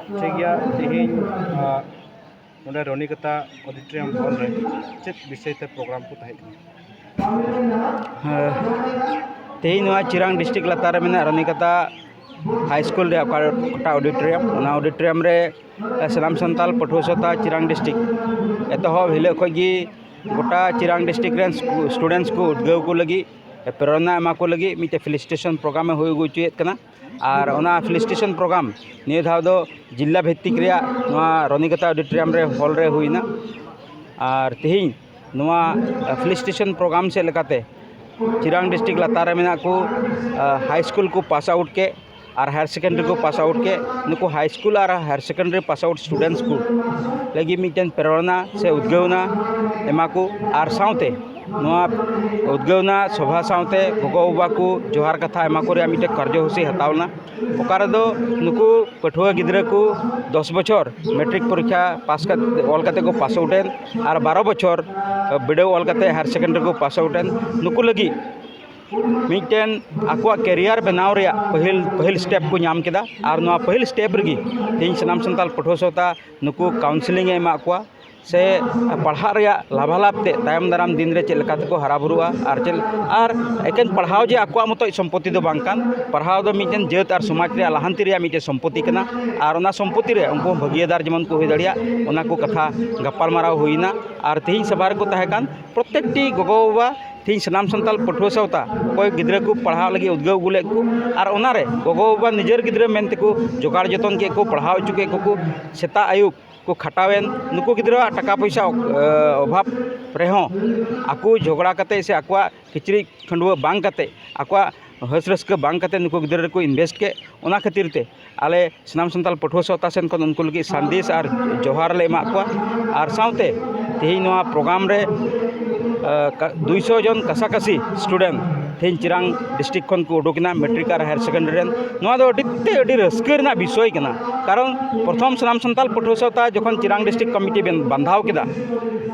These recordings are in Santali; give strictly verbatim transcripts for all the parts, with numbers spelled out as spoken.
ᱴᱷᱤᱠ ᱜᱮᱭᱟ, ᱛᱮᱦᱮᱧ ᱱᱚᱰᱮ ᱨᱚᱱᱤᱠᱟᱛᱟ ᱚᱰᱤᱴᱳᱨᱤᱭᱟᱢ ᱦᱚᱞ ᱨᱮ ᱪᱮᱫ ᱵᱤᱥᱚᱭ ᱛᱮ ᱯᱨᱳᱜᱨᱟᱢ ᱠᱚ ᱛᱟᱦᱮᱸ ᱠᱟᱱᱟ? ᱛᱮᱦᱮᱧ ᱱᱚᱣᱟ ᱪᱤᱨᱟᱝ ᱰᱤᱥᱴᱨᱤᱠᱴ ᱞᱟᱛᱟᱨ ᱨᱮ ᱢᱮᱱᱟᱜ ᱨᱚᱱᱤᱠᱟᱛᱟ ᱦᱟᱭ ᱥᱠᱩᱞ ᱨᱮ ᱚᱠᱟ ᱚᱠᱟᱴᱟᱜ ᱚᱰᱤᱴᱳᱨᱤᱭᱟᱢ, ᱚᱱᱟ ᱚᱰᱤᱴᱳᱨᱤᱭᱟᱢ ᱨᱮ ᱥᱟᱱᱟᱢ ᱥᱟᱱᱛᱟᱞ ᱯᱟᱹᱴᱷᱩᱣᱟᱹ ᱥᱟᱶᱛᱟ ᱪᱤᱨᱟᱝ ᱰᱤᱥᱴᱨᱤᱠᱴ ᱮᱛᱚᱦᱚᱵ ᱦᱤᱞᱳᱜ ᱠᱷᱚᱱ ᱜᱮ ᱜᱚᱴᱟ ᱪᱤᱨᱟᱝ ᱰᱤᱥᱴᱨᱤᱠᱴ ᱨᱮᱱ ᱥᱴᱩᱰᱮᱱᱴᱥ ᱠᱚ ᱩᱫᱽᱜᱟᱹᱣ ᱠᱚ ᱞᱟᱹᱜᱤᱫ, ᱯᱨᱮᱨᱚᱱᱟ ᱮᱢᱟ ᱠᱚ ᱞᱟᱹᱜᱤᱫ ᱢᱤᱫᱴᱮᱱ ᱯᱷᱮᱞᱤᱥᱤᱴᱮᱥᱚᱱ ᱯᱨᱳᱜᱨᱟᱢ ᱮ ᱦᱩᱭ ᱟᱹᱜᱩ ᱦᱚᱪᱚᱭᱮᱫ ᱠᱟᱱᱟ᱾ ᱟᱨ ᱚᱱᱟ ᱯᱷᱮᱞᱤᱥᱤᱴᱮᱥᱚᱱ ᱯᱨᱳᱜᱨᱟᱢ ᱱᱤᱭᱟᱹ ᱫᱷᱟᱣ ᱫᱚ ᱡᱤᱞᱟ ᱵᱷᱤᱛᱛᱤᱠ ᱨᱮᱭᱟᱜ ᱱᱚᱣᱟ ᱨᱚᱱᱤᱠᱟᱛᱟ ᱚᱰᱤᱴᱳᱨᱤᱭᱟᱢ ᱨᱮ ᱦᱚᱞ ᱨᱮ ᱦᱩᱭᱱᱟ᱾ ᱟᱨ ᱛᱮᱦᱮᱧ ᱱᱚᱣᱟ ᱯᱷᱮᱞᱤᱥᱤᱴᱮᱥᱚᱱ ᱯᱨᱳᱜᱨᱟᱢ ᱥᱮᱫ ᱞᱮᱠᱟᱛᱮ ᱪᱤᱨᱟᱝ ᱰᱤᱥᱴᱨᱤᱠᱴ ᱞᱟᱛᱟᱨ ᱨᱮ ᱢᱮᱱᱟᱜ ᱠᱚ ᱦᱟᱭ ᱥᱠᱩᱞ ᱠᱚ ᱯᱟᱥ ᱟᱣᱩᱴ ᱠᱮᱫ ᱟᱨ ᱦᱟᱭᱟᱨ ᱥᱮᱠᱮᱱᱰᱟᱨᱤ ᱠᱚ ᱯᱟᱥ ᱟᱣᱩᱴ ᱠᱮᱫ, ᱱᱩᱠᱩ ᱦᱟᱭ ᱥᱠᱩᱞ ᱟᱨ higher secondary pass out students ᱠᱚ ᱞᱟᱹᱜᱤᱫ ᱢᱤᱫᱴᱮᱱ ᱯᱨᱮᱨᱚᱱᱟ ᱥᱮ ᱩᱫᱽᱜᱟᱹᱣᱱᱟ ᱮᱢᱟ ᱠᱚ᱾ ᱟᱨ ᱥᱟᱶᱛᱮ ᱱᱚᱣᱟ ᱩᱫᱽᱜᱟᱹᱣᱱᱟ ᱥᱚᱵᱷᱟ ᱥᱟᱶᱛᱮ ᱜᱚᱜᱚᱼᱵᱟᱵᱟ ᱠᱚ ᱡᱚᱦᱟᱨ ᱠᱟᱛᱷᱟ ᱮᱢᱟ ᱠᱚ ᱨᱮᱭᱟᱜ ᱢᱤᱫᱴᱮᱱ ᱠᱟᱨᱡᱚᱥᱩᱪᱤ ᱦᱟᱛᱟᱣ ᱞᱮᱱᱟ, ᱚᱠᱟ ᱨᱮᱫᱚ ᱱᱩᱠᱩ ᱯᱟᱹᱴᱷᱩᱣᱟᱹ ᱜᱤᱫᱽᱨᱟᱹ ᱠᱚ ᱫᱚᱥ ᱵᱚᱪᱷᱚᱨ ᱢᱮᱴᱨᱤᱠ ᱯᱚᱨᱤᱠᱠᱷᱟ ᱯᱟᱥ ᱠᱟᱛᱮ, ᱚᱞ ᱠᱟᱛᱮ ᱠᱚ ᱯᱟᱥ ᱟᱣᱩᱴ ᱮᱱ ᱟᱨ ᱵᱟᱨᱚ ᱵᱚᱪᱷᱚᱨ ᱵᱤᱰᱟᱹᱣ ᱚᱞ ᱠᱟᱛᱮ ᱦᱟᱭᱟᱨ ᱥᱮᱠᱮᱱᱰᱟᱨᱤ ᱠᱚ ᱯᱟᱥ ᱟᱣᱩᱴ ᱮᱱ, ᱱᱩᱠᱩ ᱞᱟᱹᱜᱤᱫ ᱢᱤᱫᱴᱮᱱ ᱟᱠᱚᱣᱟᱜ ᱠᱮᱨᱤᱭᱟᱨ ᱵᱮᱱᱟᱣ ᱨᱮᱭᱟᱜ ᱯᱟᱹᱦᱤᱞ ᱯᱟᱹᱦᱤᱞ ᱥᱴᱮᱯ ᱠᱚ ᱧᱟᱢ ᱠᱮᱫᱟ᱾ ᱟᱨ ᱱᱚᱣᱟ ᱯᱟᱹᱦᱤᱞ ᱥᱴᱮᱯ ᱨᱮᱜᱮ ᱛᱮᱦᱮᱧ ᱥᱟᱱᱟᱢ ᱥᱟᱱᱛᱟᱲ ᱯᱟᱹᱴᱷᱩᱣᱟᱹ ᱥᱟᱶᱛᱟ ᱱᱩᱠᱩ ᱠᱟᱣᱩᱱᱥᱮᱞᱤᱝ ᱮ ᱮᱢᱟᱜ ᱠᱚᱣᱟ ᱥᱮ ᱯᱟᱲᱦᱟᱜ ᱨᱮᱭᱟᱜ ᱞᱟᱵᱷᱟᱞᱟᱵᱷ ᱛᱮ ᱛᱟᱭᱚᱢ ᱫᱟᱨᱟᱢ ᱫᱤᱱ ᱨᱮ ᱪᱮᱫ ᱞᱮᱠᱟ ᱛᱮᱠᱚ ᱦᱟᱨᱟ ᱵᱩᱨᱩᱜᱼᱟ᱾ ᱟᱨ ᱪᱮᱫ ᱟᱨ ᱮᱠᱮᱱ ᱯᱟᱲᱦᱟᱣ ᱡᱮ ᱟᱠᱚᱣᱟᱜ ᱢᱚᱛᱚᱡ ᱥᱚᱢᱯᱚᱛᱤ ᱫᱚ ᱵᱟᱝ ᱠᱟᱱ, ᱯᱟᱲᱦᱟᱣ ᱫᱚ ᱢᱤᱫᱴᱮᱱ ᱡᱟᱹᱛ ᱟᱨ ᱥᱚᱢᱟᱡᱽ ᱨᱮᱭᱟᱜ ᱞᱟᱦᱟᱱᱛᱤ ᱨᱮᱭᱟᱜ ᱢᱤᱫᱴᱮᱱ ᱥᱚᱢᱯᱚᱛᱤ ᱠᱟᱱᱟ᱾ ᱟᱨ ᱚᱱᱟ ᱥᱚᱢᱯᱚᱛᱤ ᱨᱮ ᱩᱱᱠᱩ ᱦᱚᱸ ᱵᱷᱟᱹᱜᱤᱭᱟᱹᱫᱟᱨ ᱡᱮᱢᱚᱱ ᱠᱚ ᱦᱩᱭ ᱫᱟᱲᱮᱭᱟᱜ, ᱚᱱᱟ ᱠᱚ ᱠᱟᱛᱷᱟ ᱜᱟᱯᱟᱞᱢᱟᱨᱟᱣ ᱦᱩᱭᱱᱟ᱾ ᱟᱨ ᱛᱮᱦᱮᱧ ᱥᱚᱵᱷᱟ ᱨᱮᱠᱚ ᱛᱟᱦᱮᱸ ᱠᱟᱱ ᱯᱨᱚᱛᱮᱠᱴᱤ ᱜᱚᱜᱚᱼᱵᱟᱵᱟ, ᱛᱮᱦᱮᱧ ᱥᱟᱱᱟᱢ ᱥᱟᱱᱛᱟᱲ ᱯᱟᱹᱴᱷᱩᱣᱟᱹ ᱥᱟᱶᱛᱟ ᱚᱠᱚᱭ ᱜᱤᱫᱽᱨᱟᱹ ᱠᱚ ᱯᱟᱲᱦᱟᱣ ᱞᱟᱹᱜᱤᱫ ᱩᱫᱽᱜᱟᱹᱣ ᱟᱹᱜᱩ ᱞᱮᱫ ᱠᱚ, ᱟᱨ ᱚᱱᱟᱨᱮ ᱜᱚᱜᱚᱼᱵᱟᱵᱟ ᱱᱤᱡᱮᱨ ᱜᱤᱫᱽᱨᱟᱹ ᱢᱮᱱ ᱛᱮᱠᱚ ᱡᱚᱜᱟᱲ ᱡᱚᱛᱚᱱ ᱠᱮᱫ ᱠᱚ, ᱯᱟᱲᱦᱟᱣ ᱦᱚᱪᱚ ᱠᱮᱫ ᱠᱚ, ᱥᱮᱛᱟᱜ ᱟᱹᱭᱩᱵ ᱠᱚ ᱠᱷᱟᱴᱟᱣᱮᱱ, ᱱᱩᱠᱩ ᱜᱤᱫᱽᱨᱟᱹᱣᱟᱜ ᱴᱟᱠᱟ ᱯᱚᱭᱥᱟ ᱚ-, ᱮ, ᱚᱵᱷᱟᱵᱽ ᱨᱮᱦᱚᱸ ᱟᱠᱚ ᱡᱷᱚᱜᱽᱲᱟ ᱠᱟᱛᱮ ᱥᱮ ᱟᱠᱚᱣᱟᱜ ᱠᱤᱪᱨᱤᱡ ᱠᱷᱟᱹᱰᱣᱟᱹ ᱵᱟᱝ ᱠᱟᱛᱮ, ᱟᱠᱚᱣᱟᱜ ᱦᱟᱹᱥ ᱨᱟᱹᱥᱠᱟᱹ ᱵᱟᱝ ᱠᱟᱛᱮ ᱱᱩᱠᱩ ᱜᱤᱫᱽᱨᱟᱹ ᱨᱮᱠᱚ ᱤᱱᱵᱷᱮᱥᱴ ᱠᱮᱫ᱾ ᱚᱱᱟ ᱠᱷᱟᱹᱛᱤᱨ ᱛᱮ ᱟᱞᱮ ᱥᱟᱱᱟᱢ ᱥᱟᱱᱛᱟᱲ ᱯᱟᱹᱴᱷᱩᱣᱟᱹ ᱥᱟᱶᱛᱟ ᱥᱮᱱ ᱠᱷᱚᱱ ᱩᱱᱠᱩ ᱞᱟᱹᱜᱤᱫ ᱥᱟᱸᱫᱮᱥ ᱟᱨ ᱡᱚᱦᱟᱨ ᱞᱮ ᱮᱢᱟᱜ ᱠᱚᱣᱟ᱾ ᱟᱨ ᱥᱟᱶᱛᱮ ᱛᱮᱦᱮᱧ ᱱᱚᱣᱟ ᱯᱨᱳᱜᱨᱟᱢ ᱨᱮ, ᱟ, ᱠᱟ-, ᱫᱩᱭᱥᱚ ᱡᱚᱱ ᱠᱟᱥᱟᱠᱟᱥᱤ ᱥᱴᱩᱰᱮᱱᱴ ᱛᱮᱦᱮᱧ ᱪᱤᱨᱟᱝ ᱰᱤᱥᱴᱨᱤᱠᱴ ᱠᱷᱚᱱ ᱠᱚ ᱩᱰᱩᱠ ᱮᱱᱟ, ᱢᱮᱴᱨᱤᱠ ᱟᱨ ᱦᱟᱭᱟᱨ ᱥᱮᱠᱮᱱᱰᱟᱨᱤ ᱨᱮᱱ᱾ ᱱᱚᱣᱟ ᱫᱚ ᱟᱹᱰᱤ ᱛᱮ ᱟᱹᱰᱤ ᱨᱟᱹᱥᱠᱟᱹ ᱨᱮᱱᱟᱜ ᱵᱤᱥᱚᱭ ᱠᱟᱱᱟ, ᱠᱟᱨᱚᱱ ᱯᱨᱚᱛᱷᱚᱢ ᱥᱟᱱᱟᱢ ᱥᱟᱱᱛᱟᱲ ᱯᱟᱹᱴᱷᱩᱣᱟᱹ ᱥᱟᱶᱛᱟ ᱡᱚᱠᱷᱚᱱ ᱪᱤᱨᱟᱝ ᱰᱤᱥᱴᱨᱤᱠᱴ ᱠᱚᱢᱤᱴᱤ ᱵᱮᱱ ᱵᱟᱸᱫᱷᱟᱣ ᱠᱮᱫᱟ,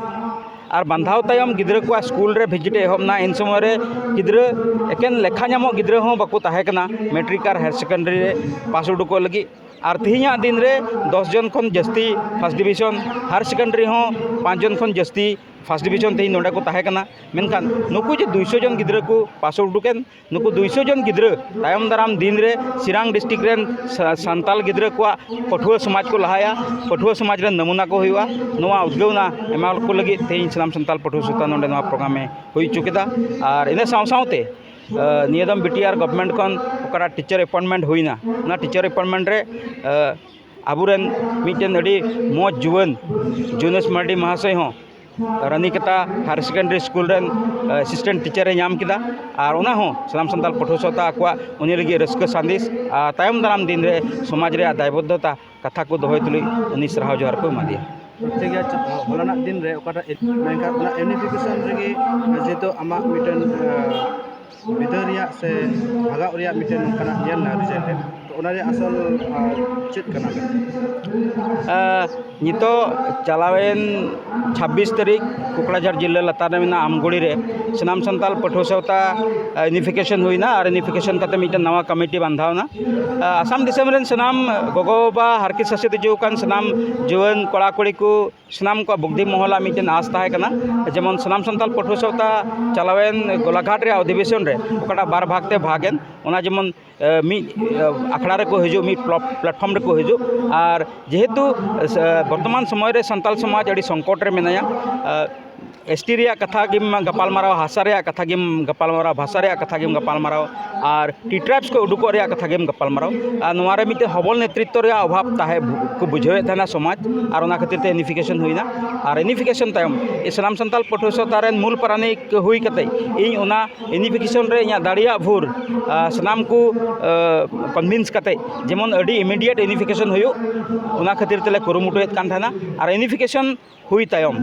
ᱟᱨ ᱵᱟᱸᱫᱷᱟᱣ ᱛᱟᱭᱚᱢ ᱜᱤᱫᱽᱨᱟᱹ ᱠᱚᱣᱟᱜ ᱥᱠᱩᱞ ᱨᱮ ᱵᱷᱤᱡᱤᱴ ᱮ ᱮᱦᱚᱵ ᱮᱱᱟ, ᱮᱱ ᱥᱚᱢᱚᱭ ᱨᱮ ᱜᱤᱫᱽᱨᱟᱹ ᱮᱠᱮᱱ ᱞᱮᱠᱷᱟ ᱧᱟᱢᱚᱜ ᱜᱤᱫᱽᱨᱟᱹ ᱦᱚᱸ ᱵᱟᱠᱚ ᱛᱟᱦᱮᱸ ᱠᱟᱱᱟ ᱢᱮᱴᱨᱤᱠ ᱟᱨ ᱦᱟᱭᱟᱨ ᱥᱮᱠᱮᱱᱰᱟᱨᱤ ᱨᱮ ᱯᱟᱥ ᱩᱰᱩᱠᱚᱜ ᱞᱟᱹᱜᱤᱫ᱾ ᱟᱨ ᱛᱮᱦᱮᱧᱟᱜ ᱫᱤᱱ ᱨᱮ ᱫᱚᱥ ᱡᱚᱱ ᱠᱷᱚᱱ ᱡᱟᱹᱥᱛᱤ first division, higher secondary ᱦᱚᱸ ᱯᱟᱸᱪ ᱡᱚᱱ ᱠᱷᱚᱱ ᱡᱟᱹᱥᱛᱤ first division ᱛᱮᱦᱮᱧ ᱱᱚᱰᱮ ᱠᱚ ᱛᱟᱦᱮᱸ ᱠᱟᱱᱟ᱾ ᱢᱮᱱᱠᱷᱟᱱ ᱱᱩᱠᱩ ᱡᱮ ᱫᱩᱭᱥᱚ ᱡᱚᱱ ᱜᱤᱫᱽᱨᱟᱹ ᱠᱚ pass out ᱩᱰᱩᱠᱮᱱ, ᱱᱩᱠᱩ ᱫᱩᱭᱥᱚ ᱡᱚᱱ ᱜᱤᱫᱽᱨᱟᱹ ᱛᱟᱭᱚᱢ ᱫᱟᱨᱟᱢ ᱫᱤᱱ ᱨᱮ ᱥᱤᱨᱟᱝ district ᱨᱮᱱ ᱥᱟ-, ᱥᱟᱱᱛᱟᱞ ᱜᱤᱫᱽᱨᱟᱹ ᱠᱚᱣᱟᱜ ᱯᱟᱹᱴᱷᱩᱣᱟᱹ ᱥᱚᱢᱟᱡᱽ ᱠᱚ ᱞᱟᱦᱟᱭᱟ, ᱯᱟᱹᱴᱷᱩᱣᱟᱹ ᱥᱚᱢᱟᱡᱽ ᱨᱮᱱ ᱱᱟᱢᱩᱱᱟ ᱠᱚ ᱦᱩᱭᱩᱜᱼᱟ᱾ ᱱᱚᱣᱟ ᱩᱫᱽᱜᱟᱹᱣᱱᱟ ᱮᱢᱟ ᱠᱚ ᱞᱟᱹᱜᱤᱫ ᱛᱮᱦᱮᱧ ᱥᱟᱱᱟᱢ ᱥᱟᱱᱛᱟᱞ ᱯᱟᱹᱴᱷᱩᱣᱟᱹ ᱥᱟᱶᱛᱟ ᱱᱚᱰᱮ ᱱᱚᱣᱟ program ᱮ ᱦᱩᱭ ᱦᱚᱪᱚ ᱠᱮᱫᱟ᱾ ᱟᱨ ᱤᱱᱟᱹ ᱥᱟᱶ ᱥᱟᱶᱛᱮ, ᱟ, ᱱᱤᱭᱟᱹ ᱫᱚᱢ BTR government ᱠᱷᱚᱱ ᱚᱠᱟᱴᱟᱜ teacher appointment ᱦᱩᱭᱱᱟ, ᱚᱱᱟ teacher appointment ᱨᱮ, ᱟ, ᱟᱵᱚᱨᱮᱱ ᱢᱤᱫᱴᱮᱱ ᱟᱹᱰᱤ ᱢᱚᱡᱽ ᱡᱩᱣᱟᱹᱱ ᱡᱩᱱᱮᱥ ᱢᱟᱨᱰᱤ ᱢᱚᱦᱟᱥᱚᱭ ᱦᱚᱸ ᱨᱟᱱᱤᱠᱟᱛᱟ higher secondary school ᱨᱮᱱ, ᱟ, assistant teacher ᱮ ᱧᱟᱢ ᱠᱮᱫᱟ᱾ ᱟᱨ ᱚᱱᱟ ᱦᱚᱸ ᱥᱟᱱᱟᱢ ᱥᱟᱱᱛᱟᱲ ᱯᱟᱹᱴᱷᱩᱣᱟᱹ ᱥᱟᱶᱛᱟ ᱟᱠᱚᱣᱟᱜ ᱩᱱᱤ ᱞᱟᱹᱜᱤᱫ ᱨᱟᱹᱥᱠᱟᱹ ᱥᱟᱸᱫᱮᱥ ᱟᱨ ᱛᱟᱭᱚᱢ ᱫᱟᱨᱟᱢ ᱫᱤᱱ ᱨᱮ ᱥᱚᱢᱟᱡᱽ ᱨᱮᱭᱟᱜ ᱫᱟᱭᱵᱚᱫᱽᱫᱷᱚᱛᱟ ᱠᱟᱛᱷᱟ ᱠᱚ ᱫᱚᱦᱚᱭ ᱛᱩᱞᱩᱡ ᱩᱱᱤ ᱥᱟᱨᱦᱟᱣ ᱡᱚᱦᱟᱨ ᱠᱚ ᱮᱢᱟᱫᱮᱭᱟ᱾ ᱴᱷᱤᱠ ᱜᱮᱭᱟ, ᱟᱪᱪᱷᱟ, ᱦᱚᱞᱟᱱᱟᱜ ᱫᱤᱱ ᱨᱮ ᱚᱠᱟᱴᱟᱜ ᱢᱮᱱᱠᱷᱟᱱ ᱚᱱᱟ unification ᱨᱮᱜᱮ ᱡᱮᱦᱮᱛᱩ ᱟᱢᱟᱜ ᱢᱤᱫᱴᱮᱱ, ᱟ, ᱵᱤᱫᱟᱹ ᱨᱮᱭᱟᱜ ᱥᱮ ᱵᱷᱟᱜᱟᱜ ᱨᱮᱭᱟᱜ ᱢᱤᱫᱴᱮᱱ ᱱᱚᱝᱠᱟᱱᱟᱜ ᱧᱮᱞ ᱮᱱᱟ result ᱨᱮ, ᱛᱚ ᱚᱱᱟ ᱨᱮᱭᱟᱜ ᱟᱥᱚᱞ, ᱟ, ᱪᱮᱫ ᱠᱟᱱᱟ? ᱟ, ᱱᱤᱛᱚᱜ ᱪᱟᱞᱟᱣᱮᱱ ᱪᱷᱟᱵᱵᱤᱥ ᱛᱟᱹᱨᱤᱠᱷ ᱠᱚᱠᱲᱟᱡᱷᱟᱲ ᱡᱤᱞᱟᱹ ᱞᱟᱛᱟᱨ ᱨᱮ ᱢᱮᱱᱟᱜ ᱟᱢᱜᱩᱲᱤ ᱨᱮ ᱥᱟᱱᱟᱢ ᱥᱟᱱᱛᱟᱞ ᱯᱟᱹᱴᱷᱩᱣᱟᱹ ᱥᱟᱶᱛᱟ, ᱟ, unification ᱦᱩᱭᱱᱟ ᱟᱨ unification ᱠᱟᱛᱮ ᱢᱤᱫᱴᱮᱱ ᱱᱟᱣᱟ committee ᱵᱟᱸᱫᱷᱟᱣᱱᱟ᱾ ᱟ, ᱟᱥᱟᱢ ᱫᱤᱥᱚᱢ ᱨᱮᱱ ᱥᱟᱱᱟᱢ ᱜᱚᱜᱚ-ᱵᱟᱵᱟ ᱦᱟᱨᱠᱮᱛ ᱥᱟᱥᱮᱛ ᱦᱚᱪᱚ ᱟᱠᱟᱱ ᱥᱟᱱᱟᱢ ᱡᱩᱣᱟᱹᱱ ᱠᱚᱲᱟ ᱠᱩᱲᱤ ᱠᱚ ᱥᱟᱱᱟᱢ ᱠᱚᱣᱟᱜ ᱵᱩᱫᱽᱫᱷᱤ ᱢᱚᱦᱚᱞᱟᱜ ᱢᱤᱫᱴᱮᱱ ᱟᱸᱥ ᱛᱟᱦᱮᱸ ᱠᱟᱱᱟ, ᱡᱮᱢᱚᱱ ᱥᱟᱱᱟᱢ ᱥᱟᱱᱛᱟᱲ ᱯᱟᱹᱴᱷᱩᱣᱟᱹ ᱥᱟᱶᱛᱟ ᱪᱟᱞᱟᱣᱮᱱ ᱜᱚᱞᱟᱜᱷᱟᱴ ᱨᱮᱭᱟᱜ ᱚᱫᱷᱤᱵᱮᱥᱚᱱ ᱨᱮ ᱚᱠᱟᱴᱟᱜ ᱵᱟᱨ ᱵᱷᱟᱜᱽ ᱛᱮ ᱵᱷᱟᱜᱽ ᱮᱱ, ᱚᱱᱟ ᱡᱮᱢᱚᱱ, ᱮ, ᱢᱤᱫ, ᱮ, ᱟᱠᱷᱲᱟ ᱨᱮᱠᱚ ᱦᱤᱡᱩᱜ, ᱢᱤᱫ ᱯᱞᱚ-, platform ᱨᱮᱠᱚ ᱦᱤᱡᱩᱜ᱾ ᱟᱨ ᱡᱮᱦᱮᱛᱩ, ᱮ, ᱵᱚᱨᱛᱚᱢᱟᱱ ᱥᱚᱢᱚᱭ ᱨᱮ ᱥᱟᱱᱛᱟᱲ ᱥᱚᱢᱟᱡᱽ ᱟᱹᱰᱤ ᱥᱚᱝᱠᱚᱴ ᱨᱮ ᱢᱮᱱᱟᱭᱟ, ᱮ, ST ᱨᱮᱭᱟᱜ ᱠᱟᱛᱷᱟ ᱜᱮᱢ ᱜᱟᱯᱟᱞᱢᱟᱨᱟᱣᱟ, ᱦᱟᱥᱟ ᱨᱮᱭᱟᱜ ᱠᱟᱛᱷᱟ ᱜᱮᱢ ᱜᱟᱯᱟᱞᱢᱟᱨᱟᱣᱟ, ᱵᱷᱟᱥᱟ ᱨᱮᱭᱟᱜ ᱠᱟᱛᱷᱟ ᱜᱮᱢ ᱜᱟᱯᱟᱞᱢᱟᱨᱟᱣᱟ, ᱟᱨ T tribes ᱠᱚ ᱩᱰᱩᱠᱚᱜ ᱨᱮᱭᱟᱜ ᱠᱟᱛᱷᱟ ᱜᱮᱢ ᱜᱟᱯᱟᱞᱢᱟᱨᱟᱣ᱾ ᱟᱨ ᱱᱚᱣᱟ ᱨᱮ ᱢᱤᱫᱴᱮᱱ ᱦᱚᱵᱚᱞ ᱱᱮᱛᱨᱤᱛᱛᱚ ᱨᱮᱭᱟᱜ ᱚᱵᱷᱟᱵᱽ ᱛᱟᱦᱮᱸ ᱵᱷᱩ-, ᱠᱚ ᱵᱩᱡᱷᱟᱹᱣᱮᱫ ᱛᱟᱦᱮᱱᱟ ᱥᱚᱢᱟᱡᱽ, ᱟᱨ ᱚᱱᱟ ᱠᱷᱟᱹᱛᱤᱨ ᱛᱮ unification ᱦᱩᱭᱱᱟ᱾ ᱟᱨ unification ᱛᱟᱭᱚᱢ ᱥᱟᱱᱟᱢ ᱥᱟᱱᱛᱟᱲ ᱯᱟᱹᱴᱷᱩᱣᱟᱹ ᱥᱟᱶᱛᱟ ᱨᱮᱱ ᱢᱩᱞ ᱯᱟᱨᱟᱱᱤᱠ ᱦᱩᱭ ᱠᱟᱛᱮ ᱤᱧ ᱚᱱᱟ unification ᱨᱮ ᱤᱧᱟᱹᱜ ᱫᱟᱲᱮᱭᱟᱜ ᱵᱷᱳᱨ, ᱟ, ᱥᱟᱱᱟᱢ ᱠᱚ, ᱟ, convince ᱠᱟᱛᱮ ᱡᱮᱢᱚᱱ ᱟᱹᱰᱤ immediate unification ᱦᱩᱭᱩᱜ, ᱚᱱᱟ ᱠᱷᱟᱹᱛᱤᱨ ᱛᱮᱞᱮ ᱠᱩᱨᱩᱢᱩᱴᱩᱭᱮᱫ ᱠᱟᱱ ᱛᱟᱦᱮᱱᱟ᱾ ᱟᱨ unification ᱦᱩᱭ ᱛᱟᱭᱚᱢ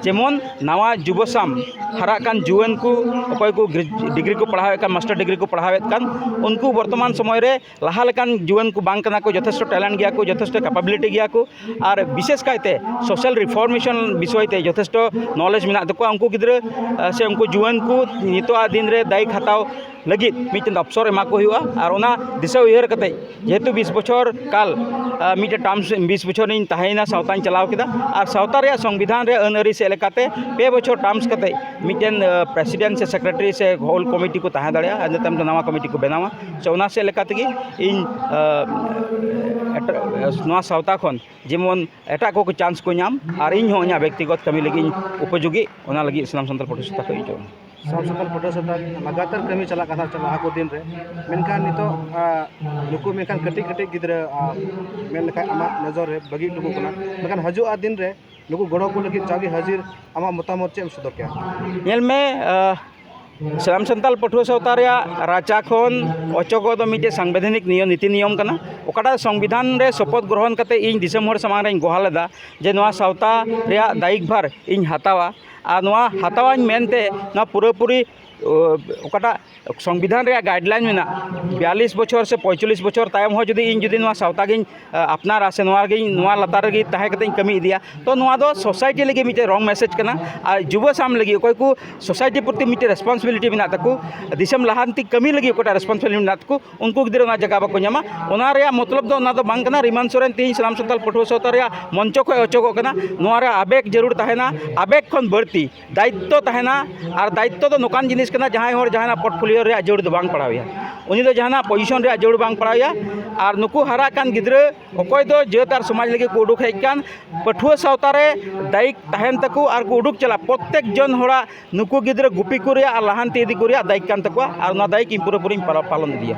ᱡᱮᱢᱚᱱ ᱱᱟᱣᱟ ᱡᱩᱵᱚ ᱥᱟᱢ ᱦᱟᱨᱟᱜ ᱠᱟᱱ ᱡᱩᱣᱟᱹᱱ ᱠᱚ, ᱚᱠᱚᱭ ᱠᱚ ᱜᱨᱮᱡ-, ᱰᱤᱜᱽᱨᱤ ᱠᱚ ᱯᱟᱲᱦᱟᱣᱮᱫ ᱠᱟᱱ, ᱢᱟᱥᱴᱟᱨ ᱰᱤᱜᱽᱨᱤ ᱠᱚ ᱯᱟᱲᱦᱟᱣᱮᱫ ᱠᱟᱱ, ᱩᱱᱠᱩ ᱵᱚᱨᱛᱚᱢᱟᱱ ᱥᱚᱢᱚᱭ ᱨᱮ ᱞᱟᱦᱟ ᱞᱮᱠᱟᱱ ᱡᱩᱣᱟᱹᱱ ᱠᱚ ᱵᱟᱝ ᱠᱟᱱᱟ ᱠᱚ᱾ ᱡᱚᱛᱷᱮᱥᱴᱚ ᱴᱮᱞᱮᱱᱴ ᱜᱮᱭᱟ ᱠᱚ, ᱡᱚᱛᱷᱮᱥᱴᱚ ᱠᱮᱯᱟᱵᱤᱞᱤᱴᱤ ᱜᱮᱭᱟ ᱠᱚ, ᱟᱨ ᱵᱤᱥᱮᱥ ᱠᱟᱭᱛᱮ ᱥᱳᱥᱟᱞ ᱨᱤᱯᱷᱚᱨᱢᱮᱥᱚᱱ ᱵᱤᱥᱚᱭ ᱛᱮ ᱡᱚᱛᱷᱮᱥᱴᱚ ᱱᱚᱞᱮᱡᱽ ᱢᱮᱱᱟᱜ ᱛᱟᱠᱚᱣᱟ᱾ ᱩᱱᱠᱩ ᱜᱤᱫᱽᱨᱟᱹ, ᱟᱨ ᱥᱮ ᱩᱱᱠᱩ ᱡᱩᱣᱟᱹᱱ ᱠᱚ ᱱᱤᱛᱚᱜᱟᱜ ᱫᱤᱱ ᱨᱮ ᱫᱟᱭᱤᱛ ᱦᱟᱛᱟᱣ ᱞᱟᱹᱜᱤᱫ ᱢᱤᱫᱴᱮᱱ ᱚᱯᱥᱚᱨ ᱮᱢᱟ ᱠᱚ ᱦᱩᱭᱩᱜᱼᱟ᱾ ᱟᱨ ᱚᱱᱟ ᱫᱤᱥᱟᱹ ᱩᱭᱦᱟᱹᱨ ᱠᱟᱛᱮ, ᱡᱮᱦᱮᱛᱩ ᱵᱤᱥ ᱵᱚᱪᱷᱚᱨ ᱠᱟᱞ, ᱟᱨ ᱢᱤᱫᱴᱮᱱ ᱴᱟᱨᱢᱥ, ᱵᱤᱥ ᱵᱚᱪᱷᱚᱨ ᱤᱧ ᱛᱟᱦᱮᱸᱭᱮᱱᱟ, ᱥᱟᱶᱛᱟᱧ ᱪᱟᱞᱟᱣ ᱠᱮᱫᱟ, ᱟᱨ ᱥᱟᱶᱛᱟ ᱨᱮᱭᱟᱜ ᱥᱚᱝᱵᱤᱫᱷᱟᱱ ᱨᱮ ᱟᱹᱱ ᱟᱹᱨᱤ ᱥᱮᱫ ᱞᱮᱠᱟᱛᱮ ᱯᱮ ᱵᱚᱪᱷᱚᱨ ᱴᱟᱨᱢᱥ ᱠᱟᱛᱮ ᱢᱤᱫᱴᱮᱱ, ᱟᱨ, ᱯᱨᱮᱥᱤᱰᱮᱱᱴ ᱥᱮ ᱥᱮᱠᱨᱮᱴᱟᱨᱤ ᱥᱮ ᱦᱳᱞ ᱠᱚᱢᱤᱴᱤ ᱠᱚ ᱛᱟᱦᱮᱸ ᱫᱟᱲᱮᱭᱟᱜᱼᱟ, ᱟᱨ ᱤᱱᱟᱹ ᱛᱟᱭᱚᱢ ᱫᱚ ᱱᱟᱣᱟ ᱠᱚᱢᱤᱴᱤ ᱠᱚ ᱵᱮᱱᱟᱣᱟ᱾ ᱥᱮ ᱚᱱᱟ ᱥᱮᱫ ᱞᱮᱠᱟ ᱛᱮᱜᱮ ᱤᱧ, ᱟᱨ, ᱮᱴᱟᱜ, ᱱᱚᱣᱟ ᱥᱟᱶᱛᱟ ᱠᱷᱚᱱ ᱡᱮᱢᱚᱱ ᱮᱴᱟᱜ ᱠᱚᱠᱚ ᱪᱟᱱᱥ ᱠᱚ ᱧᱟᱢ ᱟᱨ ᱤᱧ ᱦᱚᱸ ᱤᱧᱟᱹᱜ ᱵᱮᱠᱛᱤᱜᱚᱛ ᱠᱟᱹᱢᱤ ᱞᱟᱹᱜᱤᱫ ᱤᱧ ᱩᱯᱚᱡᱳᱜᱤ, ᱚᱱᱟ ᱞᱟᱹᱜᱤᱫ ᱥᱟᱱᱟᱢ ᱥᱟᱱᱛᱟᱲ ᱯᱟᱹᱴᱷᱩᱣᱟᱹ ᱥᱟᱶᱛᱟ ᱠᱷᱚᱱ ᱤᱧ ᱪᱚ᱾ ᱥᱟᱱᱟᱢ ᱥᱟᱱᱛᱟᱲ ᱯᱟᱹᱴᱷᱩᱣᱟᱹ ᱥᱟᱶᱛᱟ ᱞᱟᱜᱟᱛᱟᱨ ᱠᱟᱹᱢᱤ ᱪᱟᱞᱟᱜ ᱠᱟᱱᱟ ᱪᱟᱞᱟᱣ ᱦᱟᱹᱠᱩ ᱫᱤᱱ ᱨᱮ, ᱢᱮᱱᱠᱷᱟᱱ ᱱᱤᱛᱚᱜ, ᱟᱸ, ᱱᱩᱠᱩ ᱢᱮᱱᱠᱷᱟᱱ ᱠᱟᱹᱴᱤᱡ ᱠᱟᱹᱴᱤᱡ ᱜᱤᱫᱽᱨᱟᱹ, ᱟᱸ, ᱢᱮᱱ ᱞᱮᱠᱷᱟᱱ ᱟᱢᱟᱜ ᱱᱚᱡᱚᱨ ᱨᱮ ᱵᱟᱹᱜᱤ ᱦᱚᱴᱚ ᱠᱚ ᱠᱟᱱᱟ, ᱢᱮᱱᱠᱷᱟᱱ ᱦᱤᱡᱩᱜᱼᱟ ᱫᱤᱱ ᱨᱮ ᱱᱩᱠᱩ ᱜᱚᱲᱚ ᱠᱚ ᱞᱟᱹᱜᱤᱫ ᱡᱟᱣᱜᱮ ᱦᱟᱹᱡᱤᱨ, ᱟᱢᱟᱜ ᱢᱚᱛᱟᱢᱚᱛ ᱪᱮᱫ ᱮᱢ ᱥᱚᱫᱚᱨ ᱠᱮᱭᱟ? ᱧᱮᱞ ᱢᱮ, ᱟᱸ, ᱥᱟᱱᱟᱢ ᱥᱟᱱᱛᱟᱲ ᱯᱟᱹᱴᱷᱩᱣᱟᱹ ᱥᱟᱶᱛᱟ ᱨᱮᱭᱟᱜ ᱨᱟᱪᱟ ᱠᱷᱚᱱ ᱚᱪᱚᱜᱚᱜ ᱫᱚ ᱢᱤᱫᱴᱮᱡ ᱥᱟᱝᱵᱤᱫᱷᱟᱱᱤᱠ ᱱᱤᱭᱚᱢ, ᱱᱤᱛᱤ ᱱᱤᱭᱚᱢ ᱠᱟᱱᱟ᱾ ᱚᱠᱟᱴᱟᱜ ᱥᱚᱝᱵᱤᱫᱷᱟᱱ ᱨᱮ ᱥᱚᱯᱚᱫ ᱜᱨᱚᱦᱚᱱ ᱠᱟᱛᱮ ᱤᱧ ᱫᱤᱥᱚᱢ ᱦᱚᱲ ᱥᱟᱢᱟᱝ ᱨᱮᱧ ᱜᱚᱦᱟᱨ ᱞᱮᱫᱟ ᱡᱮ ᱱᱚᱣᱟ ᱥᱟᱶᱛᱟ ᱨᱮᱭᱟᱜ ᱫᱟᱭᱤᱠᱵᱷᱟᱨ ᱤᱧ ᱦᱟᱛᱟᱣᱟ, ᱟᱨ ᱱᱚᱣᱟ ᱦᱟᱛᱟᱣᱟᱹᱧ ᱢᱮᱱᱛᱮ ᱱᱚᱣᱟ ᱯᱩᱨᱟᱹᱯᱩᱨᱤ, ᱚ, ᱚᱠᱟᱴᱟᱜ ᱥᱚᱝᱵᱤᱫᱷᱟᱱ ᱨᱮᱭᱟᱜ ᱜᱟᱭᱤᱰᱞᱟᱭᱤᱱ ᱢᱮᱱᱟᱜᱼᱟ, ᱵᱤᱭᱟᱞᱞᱤᱥ ᱵᱚᱪᱷᱚᱨ ᱥᱮ ᱯᱚᱸᱭᱛᱟᱞᱞᱤᱥ ᱵᱚᱪᱷᱚᱨ ᱛᱟᱭᱚᱢ ᱦᱚᱸ ᱡᱩᱫᱤ ᱤᱧ ᱡᱩᱫᱤ ᱱᱚᱣᱟ ᱥᱟᱶᱛᱟ ᱜᱤᱧ, ᱟ, ᱟᱯᱱᱟᱨᱟ ᱥᱮ ᱱᱚᱣᱟ ᱨᱮᱜᱮᱧ, ᱱᱚᱣᱟ ᱞᱟᱛᱟᱨ ᱨᱮᱜᱮ ᱛᱟᱦᱮᱸ ᱠᱟᱛᱮ ᱤᱧ ᱠᱟᱹᱢᱤ ᱤᱫᱤᱭᱟ, ᱛᱚ ᱱᱚᱣᱟ ᱫᱚ ᱥᱳᱥᱟᱭᱴᱤ ᱞᱟᱹᱜᱤᱫ ᱢᱤᱫᱴᱮᱱ ᱨᱚᱝ ᱢᱮᱥᱮᱡᱽ ᱠᱟᱱᱟ᱾ ᱟᱨ ᱡᱩᱵᱚ ᱥᱟᱢ ᱞᱟᱹᱜᱤᱫ ᱚᱠᱚᱭ ᱠᱚ ᱥᱳᱥᱟᱭᱴᱤ ᱯᱨᱚᱛᱤ ᱢᱤᱫᱴᱮᱱ ᱨᱮᱥᱯᱚᱱᱥᱤᱵᱤᱞᱤᱴᱤ ᱢᱮᱱᱟᱜ ᱛᱟᱠᱚ, ᱫᱤᱥᱚᱢ ᱞᱟᱦᱟᱱᱛᱤ ᱠᱟᱹᱢᱤ ᱞᱟᱹᱜᱤᱫ ᱚᱠᱚᱭᱴᱟᱜ ᱨᱮᱥᱯᱚᱱᱥᱤᱵᱤᱞᱤᱴᱤ ᱢᱮᱱᱟᱜ ᱛᱟᱠᱚ, ᱩᱱᱠᱩ ᱜᱤᱫᱽᱨᱟᱹ ᱚᱱᱟ ᱡᱟᱭᱜᱟ ᱵᱟᱠᱚ ᱧᱟᱢᱟ᱾ ᱚᱱᱟ ᱨᱮᱭᱟᱜ ᱢᱚᱛᱞᱚᱵ ᱫᱚ ᱚᱱᱟ ᱫᱚ ᱵᱟᱝ ᱠᱟᱱᱟ ᱨᱤᱢᱟᱱ ᱥᱚᱨᱮᱱ ᱛᱮᱦᱮᱧ ᱥᱟᱱᱟᱢ ᱥᱟᱱᱛᱟᱲ ᱯᱟᱹᱴᱷᱩᱣᱟᱹ ᱥᱟᱶᱛᱟ ᱨᱮᱭᱟᱜ ᱢᱚᱧᱪᱚ ᱠᱷᱚᱱ ᱚᱪᱚᱜᱚᱜ ᱠᱟᱱᱟ᱾ ᱱᱚᱣᱟ ᱨᱮ ᱟᱵᱮᱜᱽ ᱡᱟᱹᱨᱩᱲ ᱛᱟᱦᱮᱱᱟ, ᱟᱵᱮᱜᱽ ᱠᱷᱚᱱ ᱵᱟᱹᱲᱛᱤ ᱫᱟᱭᱤᱛᱛᱚ ᱛᱟᱦᱮᱱᱟ᱾ ᱟᱨ ᱫᱟᱭᱤᱛᱛᱚ ᱫᱚ ᱱᱚᱝᱠᱟᱱ ᱡᱤᱱᱤᱥ ᱠᱟᱱᱟ, ᱡᱟᱦᱟᱸᱭ ᱦᱚᱲ ᱡᱟᱦᱟᱱᱟᱜ ᱯᱳᱨᱴᱯᱷᱳᱞᱤᱭᱳ ᱨᱮᱭᱟᱜ ᱡᱟᱹᱨᱩᱲ ᱫᱚ ᱵᱟᱝ ᱯᱟᱲᱟᱣᱮᱭᱟ, ᱩᱱᱤ ᱫᱚ ᱡᱟᱦᱟᱱᱟᱜ ᱯᱚᱡᱤᱥᱚᱱ ᱨᱮᱭᱟᱜ ᱡᱟᱹᱨᱩᱲ ᱵᱟᱝ ᱯᱟᱲᱟᱣᱮᱭᱟ᱾ ᱟᱨ ᱱᱩᱠᱩ ᱦᱟᱨᱟᱜ ᱠᱟᱱ ᱜᱤᱫᱽᱨᱟᱹ ᱚᱠᱚᱭ ᱫᱚ ᱡᱟᱹᱛ ᱟᱨ ᱥᱚᱢᱟᱡᱽ ᱞᱟᱹᱜᱤᱫ ᱠᱚ ᱩᱰᱩᱠ ᱦᱮᱡ ᱠᱟᱱ, ᱯᱟᱹᱴᱷᱩᱣᱟᱹ ᱥᱟᱶᱛᱟ ᱨᱮ ᱫᱟᱭᱤᱠ ᱛᱟᱦᱮᱱ ᱛᱟᱠᱚ ᱟᱨ ᱠᱚ ᱩᱰᱩᱠ ᱪᱟᱞᱟᱜ, ᱯᱨᱚᱛᱛᱮᱠ ᱡᱚᱱ ᱦᱚᱲᱟᱜ ᱱᱩᱠᱩ ᱜᱤᱫᱽᱨᱟᱹ ᱜᱩᱯᱤ ᱠᱚ ᱨᱮᱭᱟᱜ ᱟᱨ ᱞᱟᱦᱟᱱᱛᱤ ᱤᱫᱤ ᱠᱚ ᱨᱮᱭᱟᱜ ᱫᱟᱭᱤᱠ ᱠᱟᱱ ᱛᱟᱠᱚᱣᱟ᱾ ᱟᱨ ᱚᱱᱟ ᱫᱟᱭᱤᱠ ᱤᱧ ᱯᱩᱨᱟᱹᱯᱩᱨᱤᱧ ᱯᱟᱞᱟ-, ᱯᱟᱞᱚᱱ ᱤᱫᱤᱭᱟ᱾